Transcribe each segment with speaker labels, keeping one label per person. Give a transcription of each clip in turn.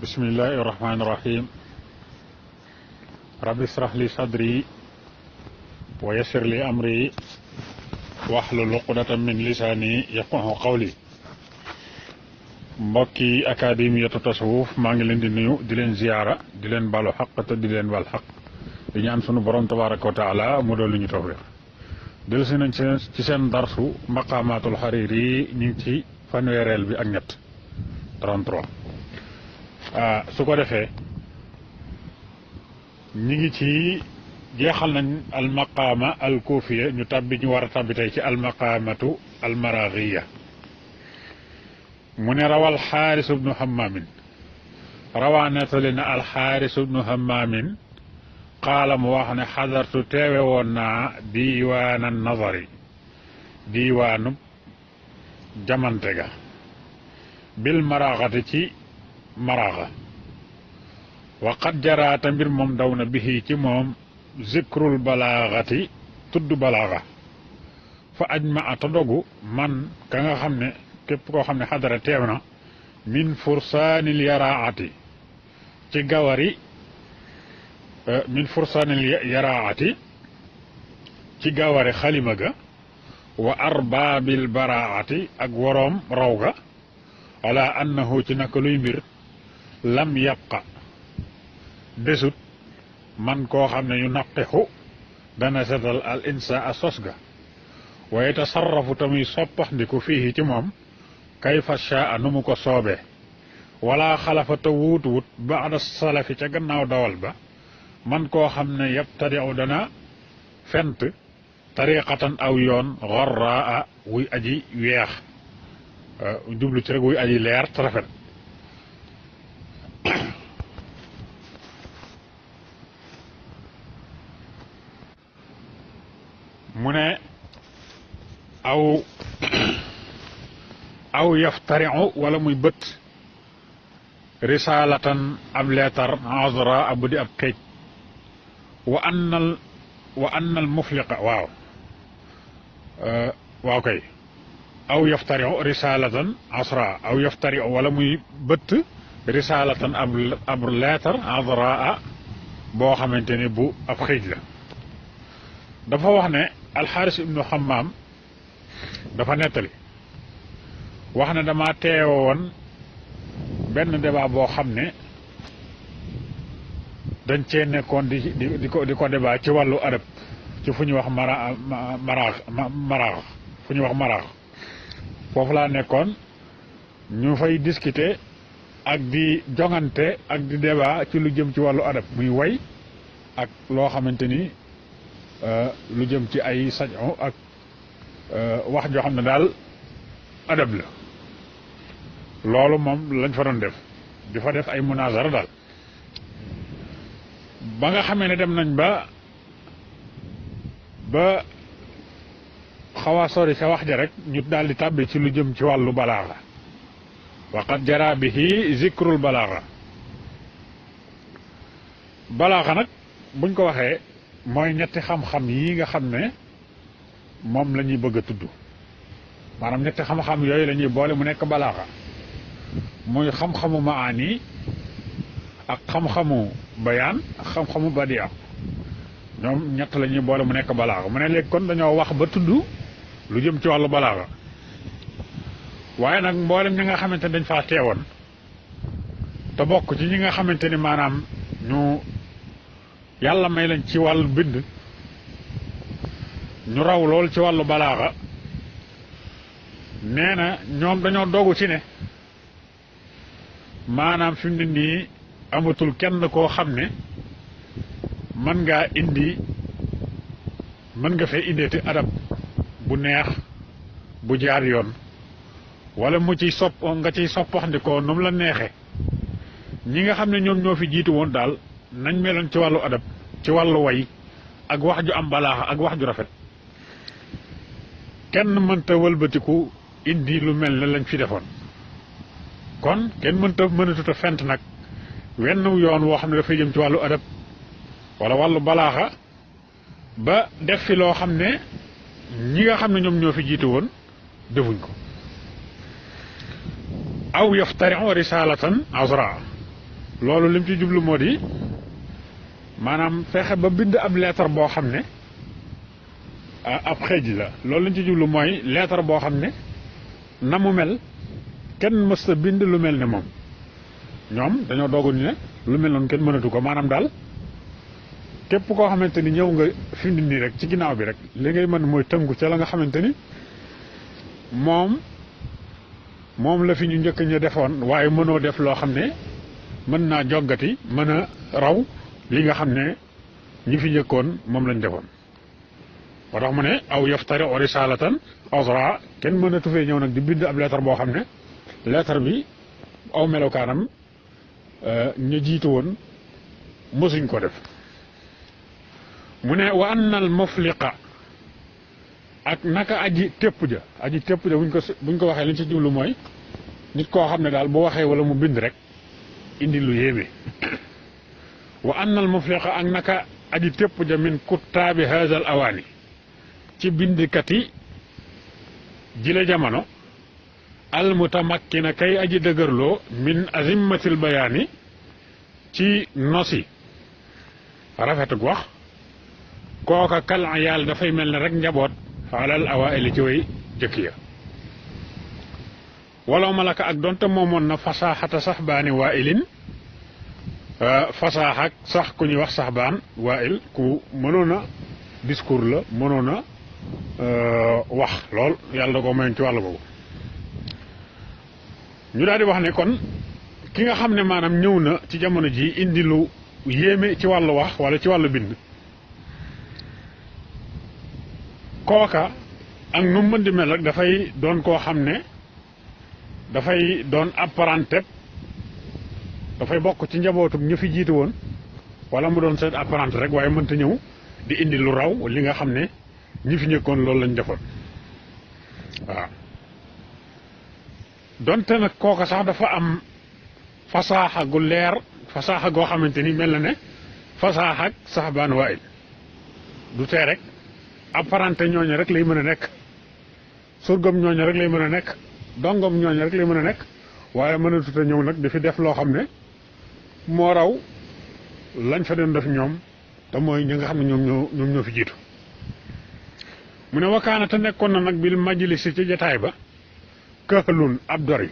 Speaker 1: bismillahi irrahmani irrahim rabbi israh li sadri wa yassir li amri wahlul uqdatan min lisaani yafqahu qawli. mbokki académiyatu tasawuf maa ngi leen di nuyu di leen ziyaara di leen balu xaq te di leen bal xaq di ñaan sunu borom tabaraka wa taala mu doon lu ñu tawfiq. dellu si nañ ci seen darsu maqaamaatul xariiri ñu ngi ci fanweereel bi ak ñett 33. su ko defee ñi ngi ci jeexal nañ almaqaama alkuufiya ñu war a tàbbi tey ci almaqaamatu almaraaxiya. mu ne rawal xaaris ibnu hammaamin rawaa nettali na alxaaris ibnu hammaamin qaala mu wax ne xadartu teewe woon naa diiwaana nazari diiwaanu jamante ga bil maraaxati ci maraaxa wa qad jaraata mbir moom daw na bihi ci moom zikrul balaaxati tudd balaaxa fa ajmaa ta dogu man ka nga xam ne képp koo xam ne xadara teew na min fursaanil yaraati ci gawari min fursaanil yaraati ci gawari xalima ga wa arbaabil baraati ak woroom raw ga ala annahu ci naka luy mbir lam yabqa desut man koo xam ne yu naqixu dana setal al insa a sos ga wa yatasarrafu tamuy soppaxndiku fii ci moom kayfa shaa nu mu ko soobee wala xalafa te wuut baada salafi ca gannaaw dawal ba man koo xam ne yabtadiu dana fent tariqatan aw yoon xarraa wuy aji weex jublu ci rek wuy aji leer te rafet. mu ne aw yaftariu wala muy bët risalatan ab leetar azra bu di ab këyit wa annal mufliqa waaw kay aw yaftariu risalatan asra aw yaftariu wala muy bët risalatan ab leetar azra boo xamante ne bu ab këyit la. dafa wax ne alxaaris ibnu xammaam dafa nettali wax ne dama teewo woon benn débat boo xam ne dañ cee nekkoon di ko débat ci wàllu adab ci fu ñuy wax maraax fu ñuy wax maraax foofu laa nekkoon ñu fay discuter ak di jongante ak di débat ci lu jëm ci wàllu adab muy way ak loo xamante ni lu jëm ci ay saño ak wax joo xam ne daal adab la. loolu moom lañ fa doon def di fa def ay munazara daal ba nga xamee ne dem nañ ba xaw a sori sa wax ja rek ñu daal di tàbbi ci lu jëm ci wàllu balaaxa wa qad jara bihi zikrul balaaxa nag buñ ko waxee mooy ñetti xam-xam yi nga xam ne moom la ñuy bëgg a tudd maanaam ñetti xam-xam yooyu la ñuy boole mu nekk balaaxa muy xam-xamu maani ak xam-xamu bayaan ak xam-xamu badia ñoom ñett la ñuy boole mu nekk balaaxa mu ne léegi kon dañoo wax ba tudd lu jëm ci wàllu balaaxa waaye nag mboolem ñi nga xamante ne dañ faa teewoon te bokk ci ñi nga xamante ni maanaam ñu yàlla may lañ ci wàllu bind ñu raw lool ci wàllu balaaxa nee na ñoom dañoo dogu ci ne maanaam fi mu ne nii amatul kenn koo xam ne mën nga fee indeeti adab bu neex bu jaar yoon wala mu ciy nga ciy soppaxndikoo nu mu la neexe ñi nga xam ne ñoom ñoo fi jiitu woon daal nañ meloon ci wàllu adab ci wàllu way ak wax ju am balaaxa ak wax ju rafet kenn mënta wëlbatiku indi lu mel ne lañ fi defoon. kon kenn mënatut a fent nag wenn yoon woo xam ne dafay jëm ci wàllu adab wala wàllu balaaxa ba def fi loo xam ne ñi nga xam ne ñoom ñoo fi jiitu woon defuñ ko. aw yaftariu risalatan azra loolu lim ci jublu moo di maanaam fexe ba bind ab lettre boo xam ne ab xeej la loolu liñ ci jublu mooy lettre boo xam ne na mu mel kenn mës a bind lu mel ne moom ñoom dañoo doogu ni ne lu mel noonu kenn mënatu ko maanaam daal képp koo xamante ni ñëw nga fi mu nii rek ci ginnaaw bi rek li ngay mën mooy tënku ca la nga xamante ni moom la fi ñu njëkk ñu defoon waaye mënoo def loo xam ne mën naa joggati mën a raw li nga xam ne ñi fi njëkkoon moom lañ defoon moo tax mu ne aw yaftari o risalatan ausra kenn mënatu fee ñëw nag di bind ab lettre boo xam ne lettre bi aw melokaanam ñu jiitu woon mësuñ ko def mu ne wa anna al mufliqa ak naka aji tépp ja buñ ko waxee liñ ci jublu mooy nit koo xam ne daal bu waxee wala mu bind rek indi lu yéeme wa anna al mufliqa ak naka aji tépp ja min kuttaabi haza al awaani ci bindkat yi jile jamono al mutamakkina kay aji dëgërloo min azimmatil bayaani ci nosi rafetug wax kooka kal ayaal dafay mel ne rek njaboot alal awaili ci way jëkk ya walaw malaka ak donte moomoon na fasaaxata sax baani waailin fasaax ak sax ku ñuy wax sax baan waail ku mënoon a discours la mënoon a wax lool yàlla da ko mayoon ci wàllu boobu ñu daal di wax ne kon ki nga xam ne maanaam ñëw na ci jamono ji indi lu yéeme ci wàllu wax wala ci wàllu bind kooka ak nu mu mën di mel rek dafay doon koo xam ne dafay doon apparenté dafay bokk ci njabootu ñu fi jiitu woon wala mu doon seen apparenté rek waaye mënta ñëw di indi lu raw li nga xam ne ñi fi ñëkkoon loolu lañ defoon waaw donte nag kooka sax dafa am fasaaxa gu leer fasaaxa goo xamante ni mel na ne fasaaxa ak sax baan waayil du tee rek apparenté ñooñu rek lay mën a nekk surgam ñooñu rek lay mën a nekk dongom ñooñu rek lay mën a nekk waaye mën a tuta ñëw nag dafi def loo xam ne moo raw lañ fa doon def ñoom te mooy ñi nga xam ne ñoom ñoo fi jiitu mu ne wakaana te nekkoon na nag bil majlisi ci jataay ba këxalun ab dori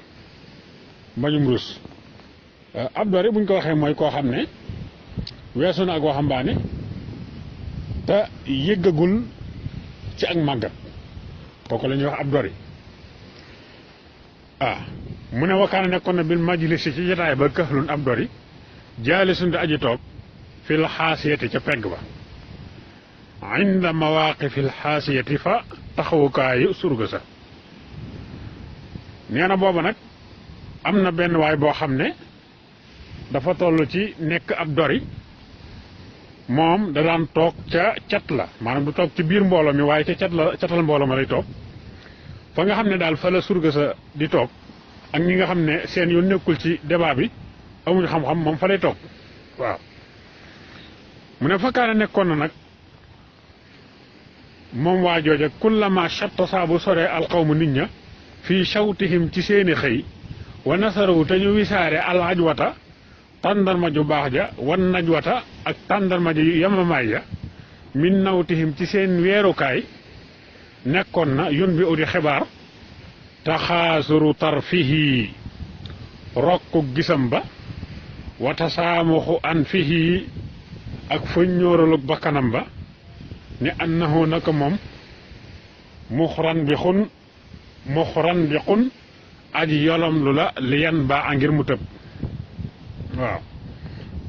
Speaker 1: mbañum rus ab dori buñ ko waxee mooy koo xam ne weesu na ak waxambaane te yëggagul ci ak màggat kooku la ñuy wax ab dori mu ne wakaana nekkoon na bil majlisi ci jataay ba këxalun ab dori jaalisun di aji toog fil xaasiyati ca pegg ba inda mawaqifil xaasiyati fa taxawukaayu surga sa nee na booba nag am na benn waay boo xam ne dafa toll ci nekk ab dori moom da daan toog ca cat la maanaam du toog ci biir mbooloo mi waaye ca catal mbooloo ma lay toog fa nga xam ne daal fa la surga sa di toog ak ñi nga xam ne seen yoon nekkul ci débat bi amuñu xam-xam moom fa lay toog waaw mu ne fakkaana nekkoon na nag moom waa jooja kullama chatta saa bu soree alqawmu nit ña fii shawtihim ci seeni xëy wa nasaru te ñu wisaare al ajwata tàndarma ju baax ja wan najwata ak tàndarma ju yamamaay ja min nawtihim ci seen weerukaay nekkoon na yun bi udi xibaar taxaasuru tarfihi rokku gisam ba wa tasaamuxu an fihi ak fa ñóoralug bakkanam ba ne annahu naka moom muxran bi xun aji yolom lu la liyan baaxa ngir mu tëb waaw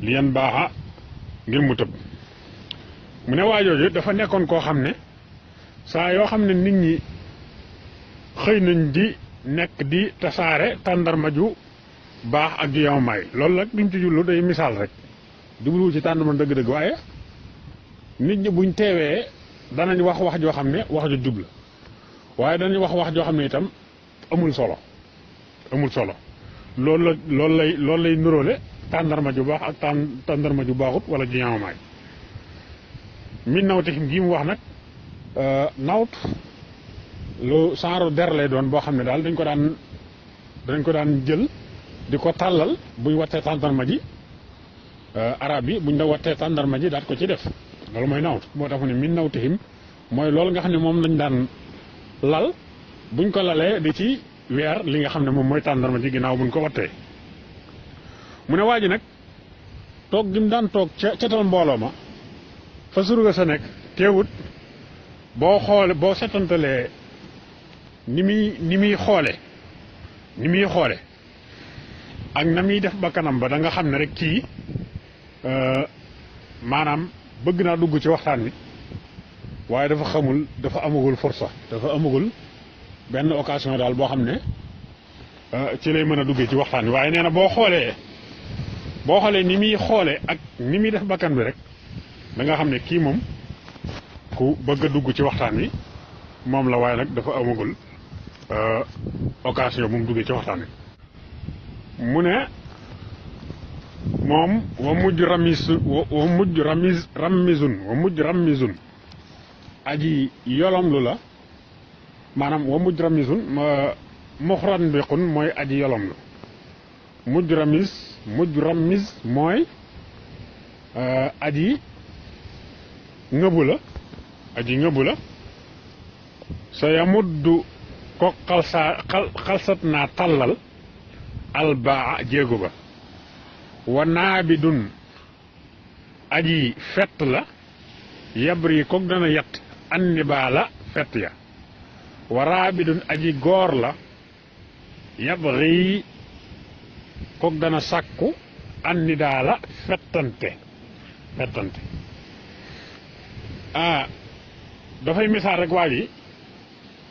Speaker 1: liyan baaxa ngir mu tëb mu ne waajooju dafa nekkoon koo xam ne saa yoo xam ne nit ñi xëy nañ di nekk di tasaare tàndarma ju baax ak ju yamamaay loolu nag li mu ci jullu day misaal rek jubluwu ci tàndarma dëgg-dëgg waaye nit ñi buñ teewee danañ wax joo xam ne wax ju jub la waaye danañ wax joo xam ne itam amul solo loolu lay nuróole tàndarma ju baax ak tàndarma ju baaxut wala ju yamamaay min nawtihim gi mu wax nag nawt lu saaru der lay doon boo xam ne daal dañ ko daan jël di ko tàllal buñ wattee tàndarma ji
Speaker 2: arab yi buñ da wattee tàndarma ji daat ko ci def loolu mooy nawtu moo tax mu ne min nawtihim mooy loolu nga xam ne moom lañ daan lal buñ ko lalee di ci weer li nga xam ne moom mooy tàndarma ji ginnaaw buñ ko wattee mu ne waa ji nag toog gi mu daan toog ca catal mbooloo ma fa surga sa nekk teewut boo xoole boo setantalee ni muy xoole ak na muy def ba kanam ba da nga xam ne rek kii maanaam bëgg naa dugg ci waxtaan wi waaye dafa amagul fursa dafa amagul benn occasion daal boo xam ne ci lay mën a duggee ci waxtaan wi waaye nee na boo xoolee ni muy xoole ak ni muy def bakkan bi rek da nga xam ne kii moom ku bëgg a dugg ci waxtaan wi moom la waaye nag dafa amagul occasion bu mu duggee ci waxtaan wi mu ne moom wa mujj rammizun aji yolomlu la maanaam wa mujj ramizun muxran biqun mooy aji yolomlu mujj ramiz mooy aji ngëbu la sa yamuddu ko xalsat naa tàllal albaa jéegu ba wa naabidun aji fett la yabri kook dana yett annibaa la fett ya wa raabidun aji góor la yabri kook dana sàkku annidaa la fettante dafay misaal rek waa ji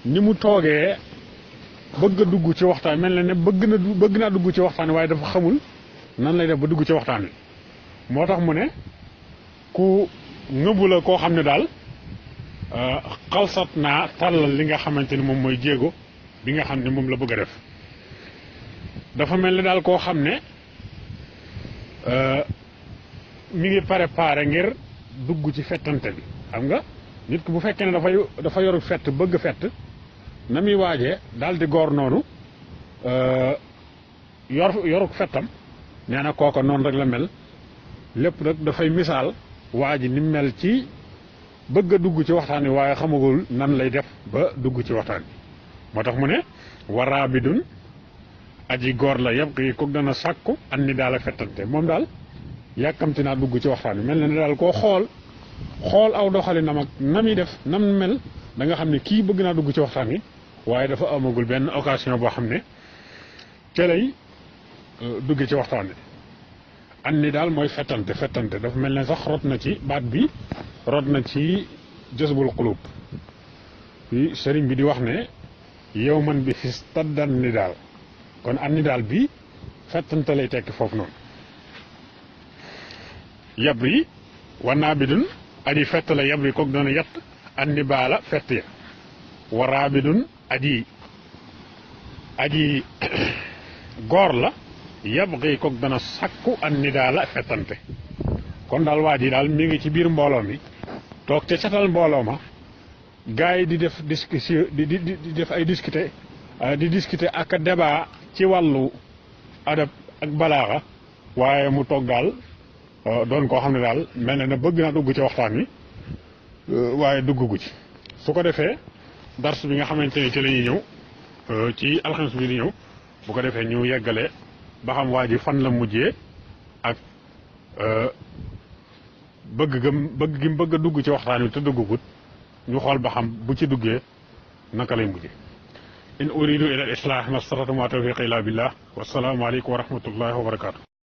Speaker 2: ni mu toogee bëgg a dugg ci waxtaan mel na ne bëgg naa dugg ci waxtaan waaye dafa xamul nan lay def ba dugg ci waxtaan wi moo tax mu ne ku ngëbu la koo xam ne daal xalsat naa tàllal li nga xamante ni moom mooy jéego bi nga xam ne moom la bëgg a def dafa mel ni daal koo xam ne mi ngi préparé ngir dugg ci fettante bi xam nga nit ki bu fekkee ne dafa yoru fett bëgg fett na muy waajee daal di góor noonu yoruk fettam nee na kooka noonu rek la mel lépp nag dafay misaal waa ji ni mel ci bëgg a dugg ci waxtaan wi waaye xamagul nan lay def ba dugg ci waxtaan wi moo tax mu ne waraa bi dun aji góor la yëpp kii kook dana sàkku an ni daal a fettante moom daal yàkkamti naa dugg ci waxtaan wi mel na ne daal koo xool aw doxalinam ak na muy def nam mel da nga xam ne kii bëgg naa dugg ci waxtaan wi waaye dafa amagul benn occasion boo xam ne te lay dugg ci waxtaan wi an ni daal mooy fettante dafa mel ne sax rot na ci baat bi rot na ci jazbul qulub bi sëriñ bi di wax ne yow man bi fis taddan ni daal kon an ni daal bi fettante lay tekki foofu noonu yabri wanaa bi dun aji fett la yabri kook doona yett an ni baala fett ya waraa bi dun aji góor la yabri kook dana sakku an ni daala fettante kon daal waa ji daal mi ngi ci biir mbooloo mi toog ca catal mbooloo ma gars yi di def discussion di def ay discuter ak débat ci wàllu adab ak balaaxa waaye mu toog daal doon koo xam ne daal mel na ne bëgg naa dugg ci waxtaan wi waaye dugg ci su ko defee dars bi nga xamante ne ci la ñuy ñëw ci alxames bi di ñëw bu ko defee ñu yeggale ba xam waa ji fan la mujjee ak bëgg gi mu bëgg a dugg ci waxtaan wi te duggugut ñu xool ba xam bu ci duggee naka lay mujjee in uridu ila al islah ma stata'tu ma tawfiqi illa billah wassalaamu aleykum wa rahmatullahi wa barakatuh